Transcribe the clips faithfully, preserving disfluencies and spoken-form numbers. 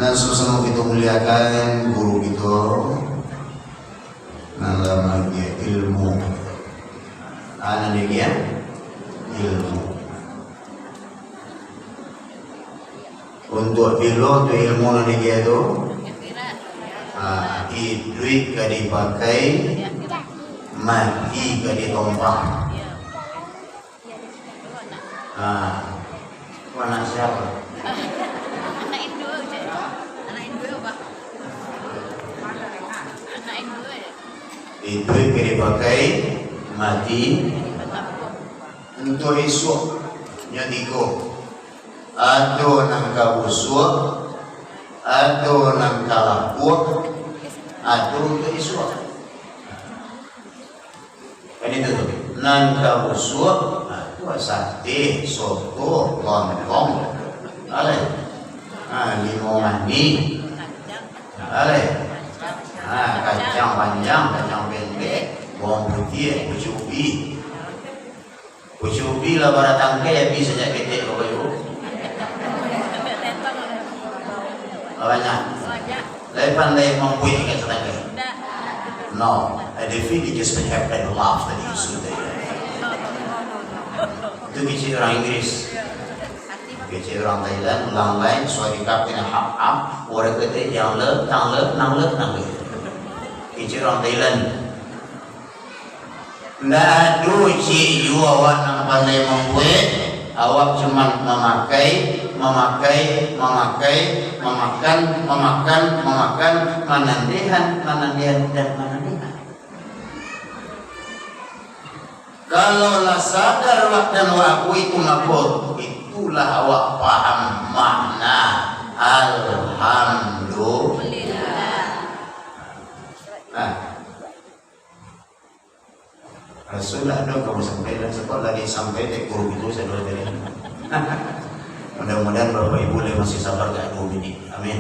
Sama-sama kita muliakan guru kita, nan lah maagiah ilmu. Ah, nan maagiah ilmu. Untuak bilo tu ilmu nan maagiah tu? Ah, iduik ka dipakai, mati ka ditompang. Ah, ko anak siapa? Anak indu, Cik. Anak indu apa? Anak indu, eh. Iduik ka dipakai, mati. Untuak isuak, nyo tigo. Ado nan ka busuak, ado nan ka lapuak, ado untuak isuak. Kan itu tu. Nan ka busuak, ha, tu sate, soto, lontong. Alai. Ha, limo manih. Alai. Ha, kacang panjang, kacang pendek, bawang putiah, pucuak ubi. Pucuak ubi lah baratangkai, habis sajak ketek ko kayu. Banyak. Lai pandai mambuek ikan satangkai? No, I defeat it just to have that laugh tadi sudah. Itu kecil orang Inggris. Kecil orang Thailand, ulang lain, suai kapten hap hap, orang kete yang le, tang le, nang le, nang le. Kecil orang Thailand. Ndak ado ciek juo awak nan pandai mambuek, awak cuman mamakai, mamakai, mamakai, mamakan, mamakan, mamakan, manandehan, manandehan, dan manandehan. Kalau lah sadar awak dan awak akui itu mako, itulah awak paham makna alhamdulillah. Nah, Rasul lah ado kamu sampaikan, sabab lah disampaikan dek guru itu sadonyo tadi. Mudah-mudahan Bapak Ibu lai masih sabar ka dua minit. Amin.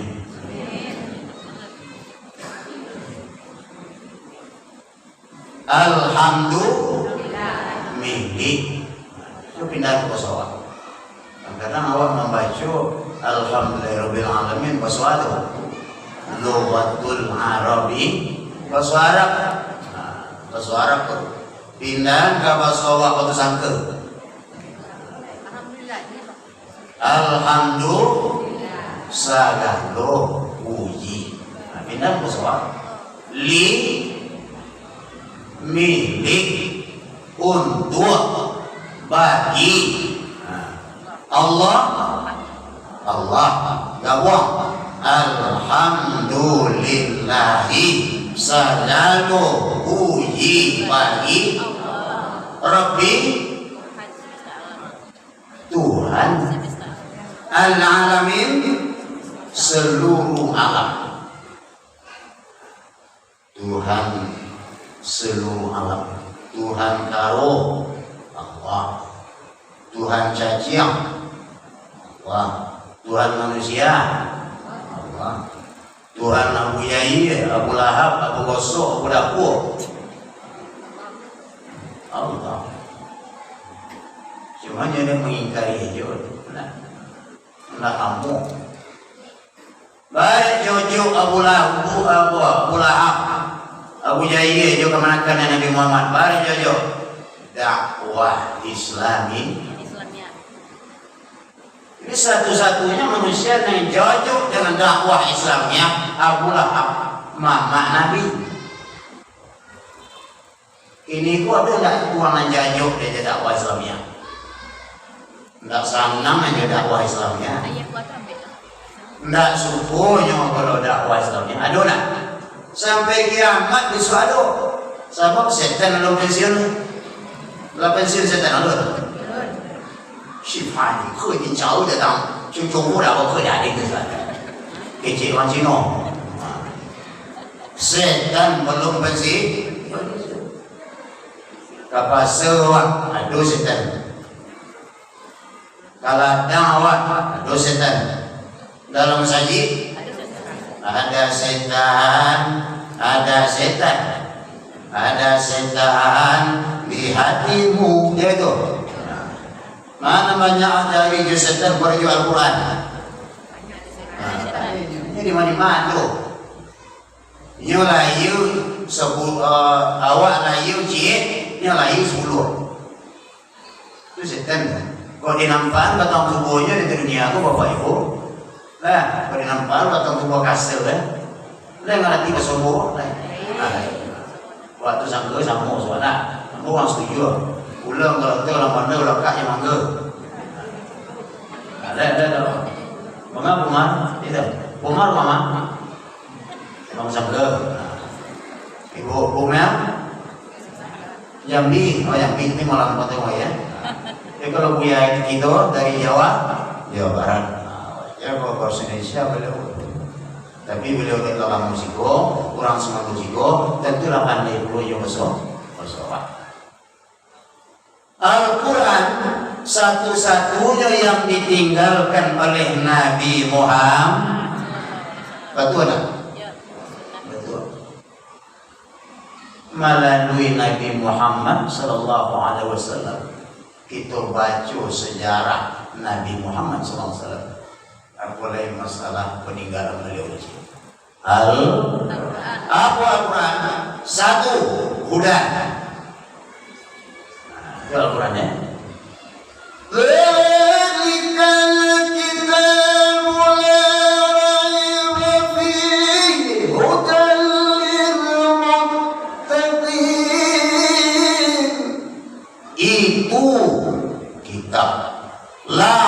Alhamdulillah. Milik. Itu pindah ke pesawat. Kadang-kadang awak mambaco Alhamdulillahirabbil alamin, baso ado. Lughatul Arabi, baso Arab. Nah, baso Arab tu. Pindahan ka baso awak, baso sangka. Alhamdulillah, sagalo puji. Nah, pindahan baso awak. Li milik, untuak, bagi. Nah, Allah, Allah, gabuang. Alhamdulillahi, sagalo puji bagi Rabbi, Tuhan, Al-Alamin, seluruh alam. Tuhan seluruh alam. Tuhan karo, Allah. Tuhan caciang, Allah. Tuhan manusia, Allah. Tuhan Abu Jahil, Abu Lahab, Abu Gosok, Abu Dapur, Allah. Cuma dia mengingkari aja. Nah, ndak kamu. Barek cocok Abu Lahab, Abu, Abu Lahab, Abu Jahil jo kamanakan Nabi Muhammad. Barek cocok. Dakwah Islami. Jadi satu-satunya manusia yang cocok dengan dakwah Islamnya Abu Lahab, mamak Nabi. Kini ko ado ndak urang nan cocok di dakwah Islamiah? Ndak sanang jo dakwah Islamiah. Ndak suko nyo kalau dakwah Islamiah. Ado ndak? Sampai kiamat bisuak ado. Sabab setan alun pensiun. Lah pensiun setan alun? Si Fani, kau ni jauh datang. Cucu muda kau kau jadi ke sana? Kecil orang Cina. Setan balun pensiun. Ka pasa awak, ado setan. Ka ladang awak, ado setan. Dalam masajik, ada setan, ada setan. Ada setan di hatimu, ya itu. Mana banyak dari setan perjual Al-Quran? Nah, Di ma-di ma tu. Inyo lahia sabu-, eh, awak lahia ciek, inyo lahia sapuluah. Tu setan. Kok dinampakan batang tubuahnyo di dunia ko, Bapak Ibu? Lah, kok dinampakan batang tubuah kasar, kan? Lah ngarati basobok, lah. Ah. Waktu sangka samo suara. Ambo urang setuju. Ulang kalau tu urang pandai, urang kak yang mangga. Ada, ada, ada. Bunga, bunga, itu. Bunga, bunga. Urang sangka. Ibu, bunga. Jambi, oh Jambi, ini malam pertama ya. Tapi kalau Buya kita dari Jawa, Jawa Barat. Nah, ya kalau bahasa Indonesia beliau. Tapi beliau dari dalam musiko, urang Semanggo siko, tentulah pandai pulo jo baso, baso Arab. Al-Quran satu-satunya yang ditinggalkan oleh Nabi Muhammad. Betul tak? Betul. Malalui Nabi Muhammad sallallahu alaihi wasallam, kita baca sejarah Nabi Muhammad sallallahu alaihi wasallam. Apo lai masalah paninggalan baliau di sini? Al-, apo Al-Quran? Satu, hudan. Nah, itu Al-Quran, ya. Dzalikal kitabu la raiba fihi, hudan lil muttaqin. Itu kitab. La,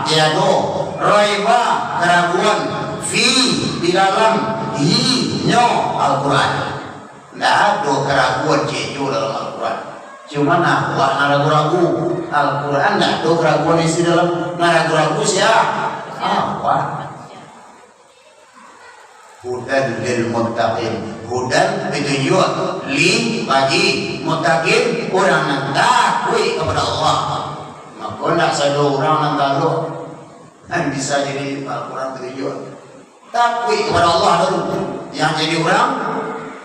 tiado, raiba, karaguan, fi, di dalam, hi, nyo, Al-Quran. Ndak ado karaguan ciek juo dalam Al-Quran. Cuma awak nan ragu-ragu. Al-Quran ndak ado karaguan isi dalam, nan ragu-ragu sia? Awak. Hudan lil muttaqin. Hudan, petunjuk, li, bagi, muttaqin, urang nan takuik kapado Allah. Mako, ndak sado urang nan talok nan bisa jadi Al-Quran petunjuk. Takuik kapado Allah tu. Yang jadi urang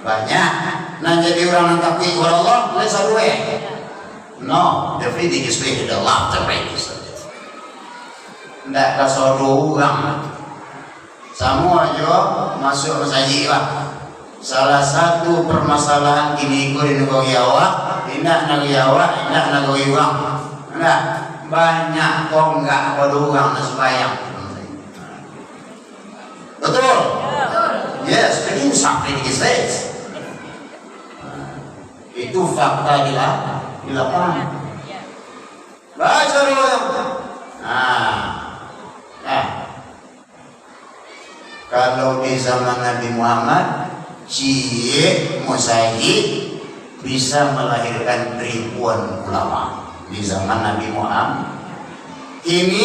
banyak. Nan jadi urang nan takuik kapado Allah, lai saruwe. No, the feeling is really the love, the right is the. Ndak kasodo urang. Samo ajo masuak masajik, Pak. Salah satu permasalahan kini ko di nagari awak, indak nagari awak, indak nagari urang. Indak, banyak tonggak pado urang nan sumbayang. Betul? Yes, begini sampai di States. Itu fakta di la-, di lapangan. Baca dulu. Nah. Nah. Kalau di zaman Nabi Muhammad, ciek masajik bisa melahirkan ribuan ulama. Di zaman Nabi Muhammad, kini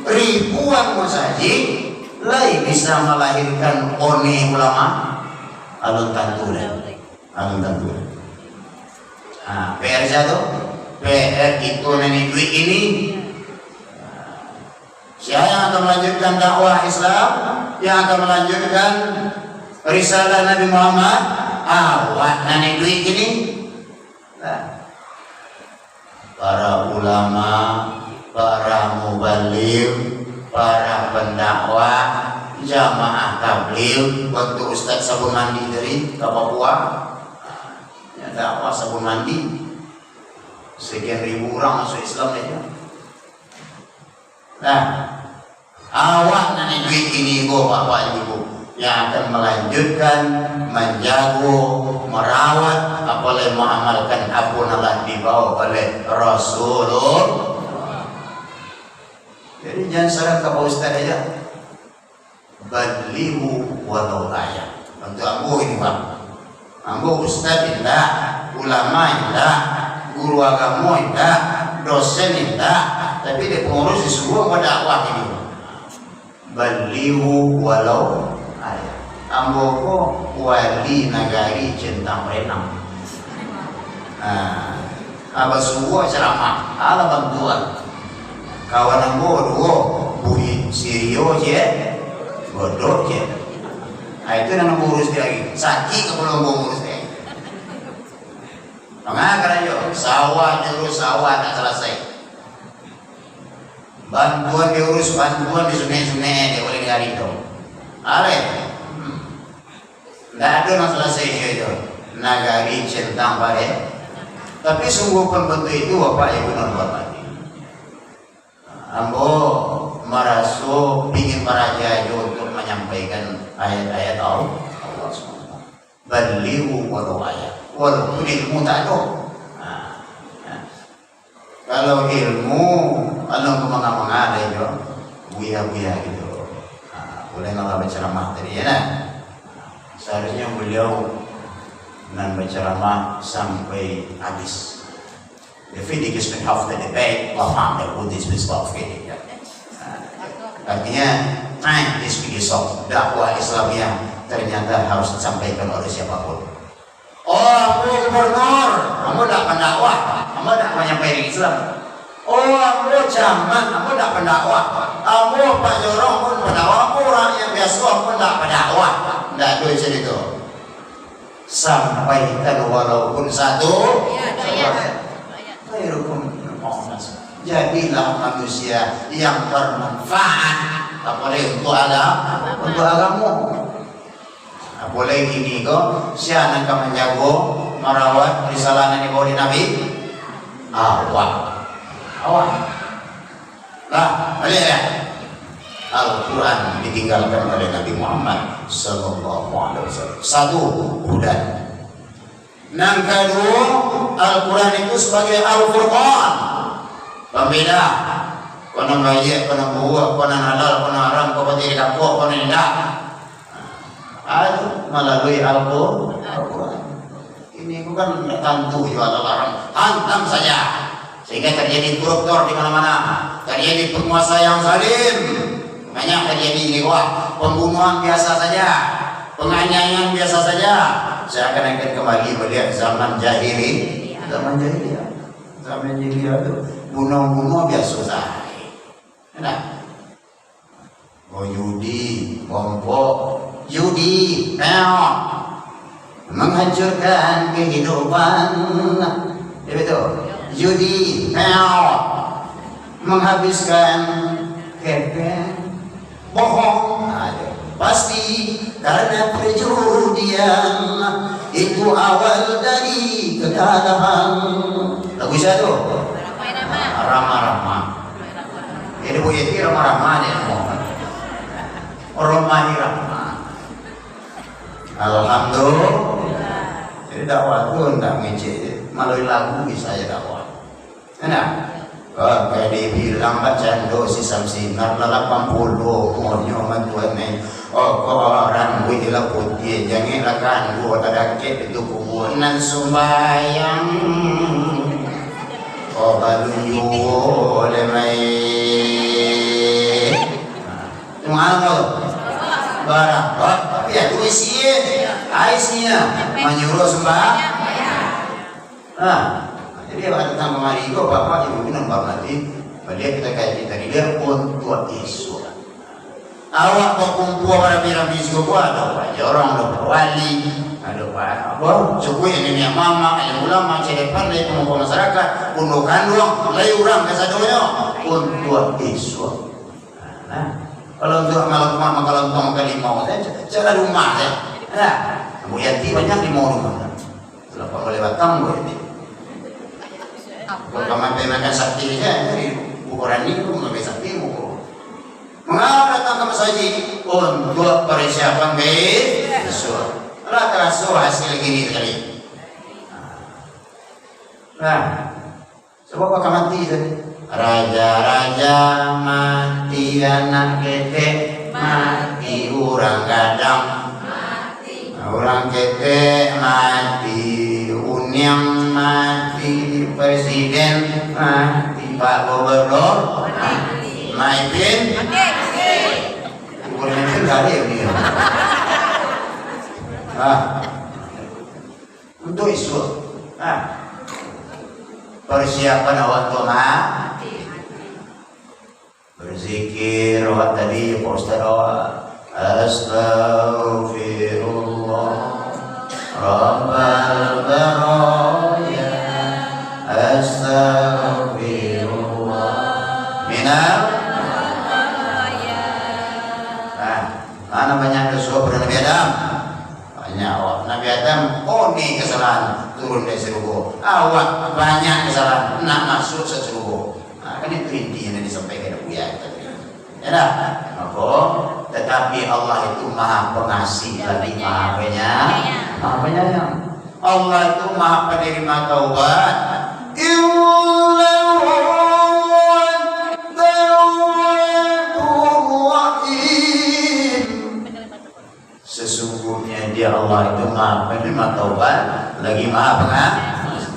ribuan masajik lai bisa melahirkan one ulama. Alun tantu lai. Alun tantu lai. Ha, P R sajo tu. P R kito nan iduik ini. Sia yang akan melanjutkan dakwah Islam, yang akan melanjutkan risalah Nabi Muhammad? Awak nan iduik kini. Nah. Para ulama, para mubalig, para pendakwah, jamaah tablig, waktu ustaz sabun mandi tadi ka Papua, ya, dakwah sabun mandi, sekian ribu urang masuk Islam sajo. Nah, awak nan iduik kini ko, Bapak Ibu, yang akan melanjutkan, manjago, marawat, apalai maamalkan apo nan lah dibawa oleh Rasulullah. Jadi, jan salah ka Pak Ustaz aja. Balighu walau ayah. Bantu ambo ini, Pak. Ambo ustaz indak, ulama indak, guru agamo indak, dosen indak, tapi dek pengurus disuruah buat dakwah ini. Balighu walau ayah. Ambo ko wali nagari centang renang. Nah, abah suruah ceramah, alah bantuan. Kawan ambo duo, buih sirio je, godok je. Ah, itu nan ambo urus lagi. Sakik kapalo ambo urus lagi. Manga karajo, sawah diurus, sawah tak salasai. Bantuan diurus, bantuan disunek-sunek, dek uleh nagari tu. Aleh. Hmm. Ndak ado nan salasai itu. Nagari centang pare. Tapi sungguh pun bantuak itu, Bapak Ibu nan bahormati. Ambo maraso pingin baraja jo untuk manyampaikan ayat-ayat Al-, Allah subhanahu wa taala. Balighu walau ayat. Walaupun ilmu tak ado. Nah, nah. Kalau ilmu, alun ka manga-manga lai jo, buya-buya gitu. Nah, buliah lah bacaramah tadi, ya nah. Seharusnya beliau nan bacaramah sampai habis. Lefi di kismin hafta de baik, wafam de kudis bisbaf ini, ya. Nah, artinya, nah, di segi sok dakwah Islamiyah ternyata harus disampaikan oleh siapapun. Oh, ambo gubernur, ambo dak pandakwah, ambo dak manyampai Islam. Oh, ambo camat, ambo dak pandakwah. Ambo Pak Jorong pun pandakwah, ambo urang yang biaso pun dak pandakwah. Ndak ado carito. Sampaikan walaupun satu. Khairukum. Jadilah manusia yang bermanfaat, apalagi untuk agama, untuk agama. Apolai kini ko, sia nan ka manjago, marawat risalah nan dibawa dek Nabi? Awak. Awak. Lah, baliak lah. Al-Quran ditinggalkan oleh Nabi Muhammad sallallahu alaihi wasallam. Satu, hudan. Nan kaduo, Al-Quran itu sebagai Al-Furqan. Pambeda. Ko nan baiak, ko nan buruak, ko nan halal, ko nan haram, ko patih dikapok, ko nan indak. Ado malalui Al-Qur-, Al-Quran. Ini bukan tantu jual larang, hantam saja. Sehingga terjadi koruptor di mana-mana, terjadi penguasa yang zalim, banyak terjadi ini, wah, pembunuhan biasa saja, penganiayaan biasa saja. Saya akan, akan kembali melihat zaman jahili, zaman jahiliyah, zaman jahiliyah tu bunuh-bunuh biasa saja. Nah, Oh, judi, bompok, judi, peot, menghancurkan kehidupan. Ya, betul. Judi, peot, menghabiskan kepeng, bohong. Nah, itu. Pasti karena perjudian, itu awal dari kekalahan. Lagu siapa tu? Rama-Rama. Jadi, Bu Yeti ramah-ramah dek ambo. Ramah-ramah. Alhamdulillah. Jadi, dakwah tu ndak ngecek, malalui lagu bisa aja dakwah. Enak? Oh, kayak dibilang bacando si Samsinar lah lapan puluh umurnyo mantuan ni. Oh, ko rambut lah putih, jangek lah kanduang, tadakek pintu kubua nan sumbayang. Oh, balun juo lemai. Nah, tu mano tu? Barang. Oh, tapi ado isi, eh. Ai isi, eh. Manyuruh sumbayang. Nah, jadi awak datang kamari ko, Bapak Ibu nan bahormati, baliak kita kaji tadi, dia untuak isuak. Awak bakumpua barami-rami siko ko, ado Pak Jorong, ado Pak Wali, ado Pak, apo, suku niniak mamak, alim ulama, cadiak pandai, pamangku masarakat, bundo kanduang, lai urang kasadonyo, untuak isuak. Nah, kalau untuak malam, makalontong kalimau, eh, cak, cak lah rumah, eh. Nah, Bu Yanti banyak limau rumah. Lapang baleh batang buah ini. Bukan mampir makan sate saja, jadi ukuran ni pun mampir sate buku. Mengapa datang ke masjid? Untuk persiapan besok. Lah terasa hasil gini sekali. Nah, sebab akan mati tadi. Raja-raja mati, anak ketek mati, urang gadang mati, urang ketek mati, uniang mati, presiden mati, Pak Gubernur mati, Maipin mati. Gubernur Maipin kali ini. Ah. Untuk isuak. Nah, persiapan awak tu mah. Berzikir awak tadi, Pak Ustaz awak. Astaghfirullah Rabbal baraya. Astaghfirullah minal. Nah, mana banyak Adam. Banyak awak. Nabi Adam, konek kesalahan turun dari sarugo. Awak banyak kesalahan, nak masuak sa-, sarugo. Nah, kan itu inti yang disampaikan Buya tadi. Ya dah? Maka, tetapi Allah itu Maha Pengasih lagi Maha Penyayang. Maha Penyayang. Allah itu Maha Penerima Taubat. Innahu huwa tawwabur rahim. Sesungguhnya Dia Allah itu Maha Penerima Taubat, lagi Maha Pengasih.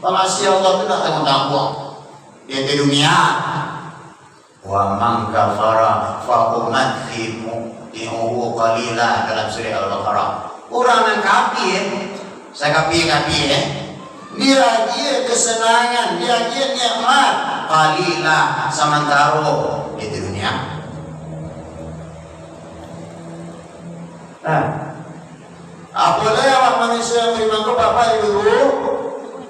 Pengasih Allah itu ndak tangguang-tangguang di ateh dunia. "Wa man kafara fa umatti'uhu qalila," dalam surah Al-Baqarah. Urang nan kafir, sakafir-kafir, eh, diagiah kesenangan, diagiah nikmat, qalila, samantaro di dunia. Nah, apo lai awak manusia nan bariman ko, Bapak Ibu?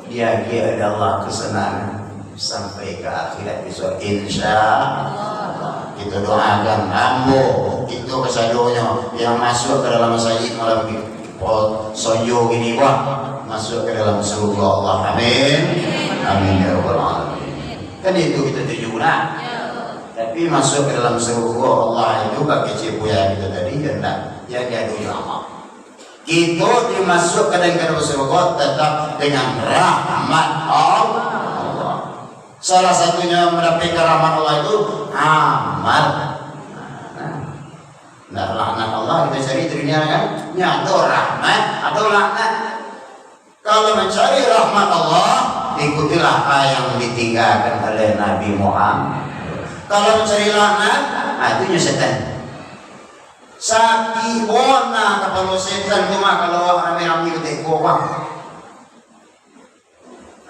Diagiah dek Allah kesenangan sampai ka akhirat bisuak, insya Allah. Kita doakan, ambo, kita kasadonyo yang masuk ke dalam masajid malam ni, po-, sonjo gini, bah, masuk ke dalam surga Allah. Amin. Amin ya rabbal alamin. Kan itu kita tuju, nah. Tapi masuk ke dalam surga Allah itu, bak kecek Buya kita tadi, ya ndak. Ya, dia ado jo amal. Kito dimasuakkan ka dalam surga tetap dengan rahmat Allah. Salah satunya mendapatkan rahmat Allah itu amal. Nah, nah, laknat Allah kita cari di dunia kan? Ini atau rahmat atau laknat. Kalau mencari rahmat Allah, ikutilah apa yang ditinggalkan oleh Nabi Muhammad. Kalau mencari laknat, ah, itu nyo setan. Sakik bona kapalo setan tu mah, kalau awak rami-rami bateko, wah.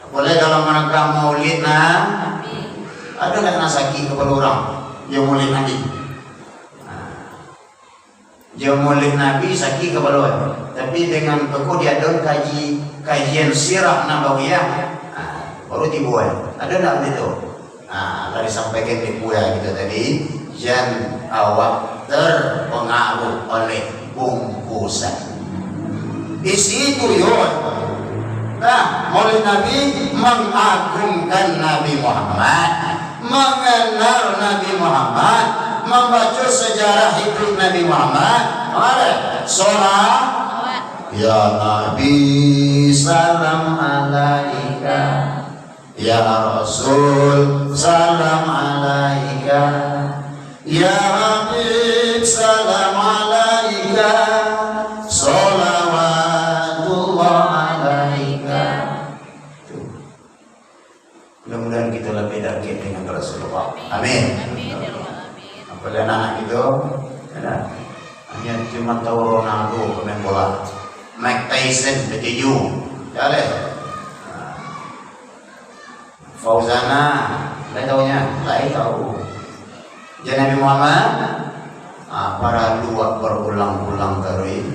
Apolai dalam rangka maulid, nah. Ado ndak nan sakik kapalo urang, jo maulid Nabi? Nah. Jo maulid Nabi sakik kapalo, eh. Tapi dengan beko diadokan kaji, kajian sirah Nabawiyah, nah, baru tibo, eh. Ado ndak itu? Nah, lah disampaikan di Buya kita tadi, jan awak terpengaruh oleh bungkusan. Isi itu yo. Nah, Maulid Nabi mengagungkan Nabi Muhammad, mengenal Nabi Muhammad, membaca sejarah hidup Nabi Muhammad. Mari, salat. Ya Nabi, salam alaika. Ya Rasul, salam alaika. Ya Habib, salam alaika. Salawatullah alaika. Tuh. Mudah-mudahan kita lebih dekat dengan Rasulullah. Amin. Amin, ya Rabbal alamin. Apalagi anak-anak kita, ya, hanya cuma tahu Ronaldo pemain bola. Mike Tyson, petinju. Ya, leh. Nah. Fauzana, lai taunya? Lai tau. Jan Nabi Muhammad, ah, paralu awak barulang-ulang taruih.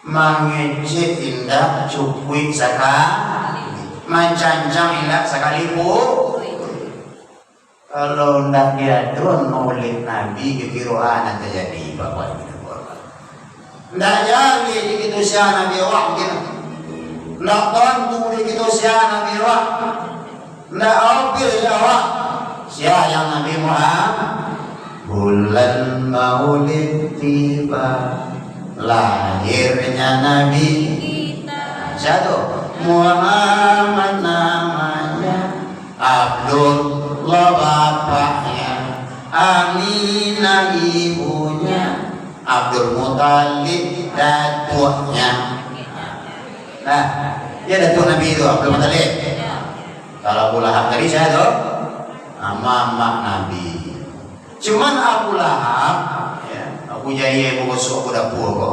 Mangecek indak cukuik sakali, mancancang indak sakali pu-, Kalau ndak diadoan maulid Nabi, kiro-kiro a nan tajadi, Bapak Ibu Bapak? Ndak jaleh di kito sia Nabi awak, mungkin. Ndak tantu di kito sia Nabi awak. Ndak apil di awak. Sia yang Nabi Muhammad? Bulan Maulid tiba, lahirnya Nabi. Sia tu? Muhammad namanya. Abdullah bapaknya, Aminah ibunya, Abdul Muthalib datuaknya. Nah, ya, datuak Nabi tu, Abdul Muthalib. Kalau Abu Lahab tadi sia tu? Ah, mamak Nabi. Cuman Abu Lahab, ya, Abu Jahil, Abu Gosok, Abu Dapur ko.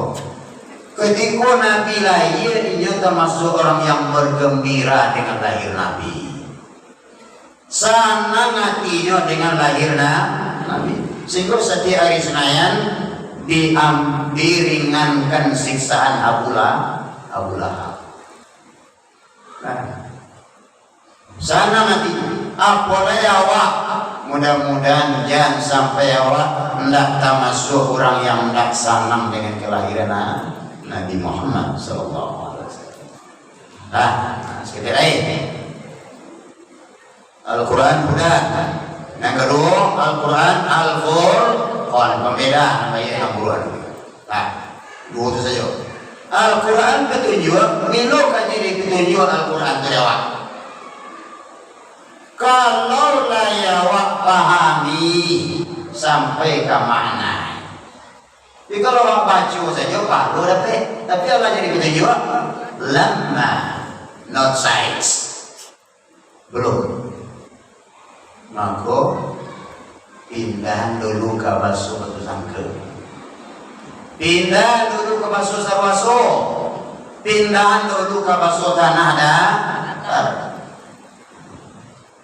Ketika Nabi lahir, inyo termasuk orang yang bergembira dengan lahir Nabi. Sanang hatinyo dengan lahir na-, Nabi. Sehingga setiap hari Senayan diam-, diringankan siksaan Abu La-, Abu Lahab. Nah, sanang hati. Apolai awak Mudah-mudahan jan sampai awak ndak tamasuak urang yang ndak sanang dengan kelahiran Na-, Nabi Muhammad sallallahu alaihi wasallam. Nah, saketek lai. Al-Quran budak. Yang kaduo, Al-Quran Al-Furqan, pambeda nan baiak nan buruak. Nah, duo tu sajo. Al-Quran patunjuak, milo ka jadi patunjuak Al-Quran tu dek awak. Kalau lai awak pahami sampai ka makna. Tapi kalau awak baco sajo, pahala dapek. Tapi alah jadi patunjuak, lamma, not size. Belum. Mako, pindahan dulu ka baso batu sangka. Pindahan dulu ka baso saruaso. Pindahan dulu ka baso tanah da-, datar.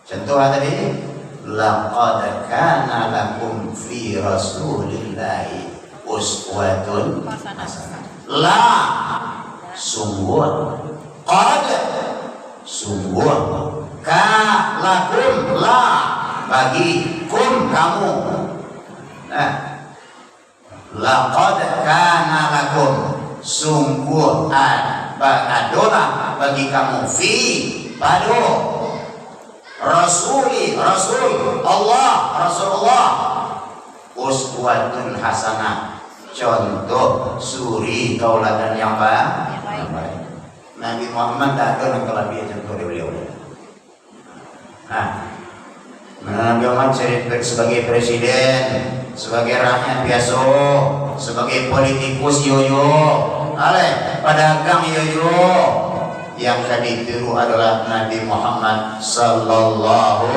Contoh tadi, "Laqad kana lakum fi Rasulillahi uswatun hasanah." La, sungguh. Qad, sungguh. Ka, lakum, la, bagi, kum, kamu. Nah, "Laqad kana lakum," sungguh a-, ba-, adolah bagi kamu, "fi," pado, "rasuli," Rasul, "Allah," Rasulullah, "uswatun hasanah," contoh suri tauladan yang ba-, yang baik. Nabi Muhammad ndak ado nan ka labiah contoh dari baliau. Nah, Nabi Muhammad se-, sebagai presiden, sebagai rakyat biaso, sebagai politikus iyo juo, aleh, padagang iyo juo. Yang ka ditiru adolah Nabi Muhammad sallallahu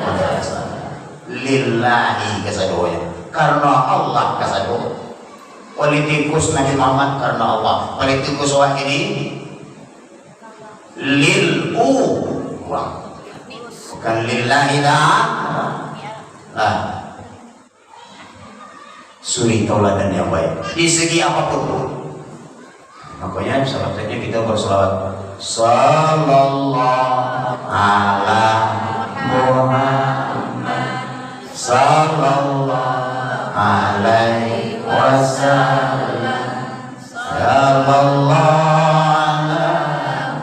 alaihi wasallam. Lillahi kasadonyo, karano Allah kasado. Politikus Nabi Muhammad karano Allah. Politikus awak kini lil u, bukan lillahi ta'ala. Nah, suri tauladan yang baik di segi apapun. Makanya salah satunya kita berselawat, "Sallallahu ala Muhammad, sallallahu alaihi wasallam." Sallallahu ala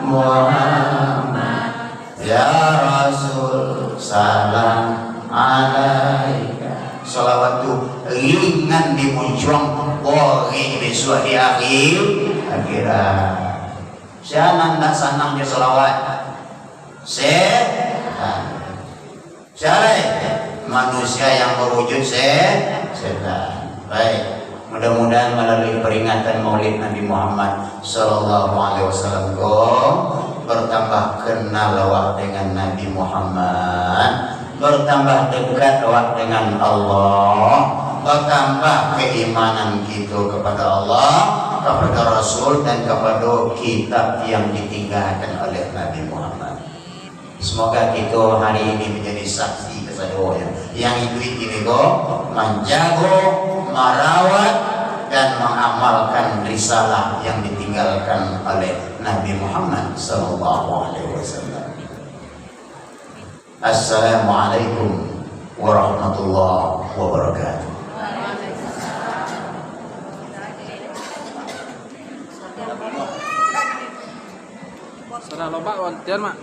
Muhammad, ya Rasul, salam alaika. Salawat tu ringan di muncuang, boreh bisuak di akhir, akhirat. Sia nan ndak sanang jo salawat? Setan. Sia lai? Manusia yang berwujud se-, setan. Baik. Mudah-mudahan melalui peringatan Maulid Nabi Muhammad sallallahu alaihi wasallam ko, bertambah kenal awak dengan Nabi Muhammad, bertambah dekat awak dengan Allah, bertambah keimanan kita kepada Allah, kepada Rasul, dan kepada kitab yang ditinggalkan oleh Nabi Muhammad. Semoga kita hari ini menjadi saksi kasadonyo yang iduik ini ko manjago, marawat, dan mengamalkan risalah yang ditinggalkan oleh Nabi Muhammad sallallahu alaihi wasallam. Assalamualaikum warahmatullahi wabarakatuh. Sudah lobak, Wan. Tian, Mak.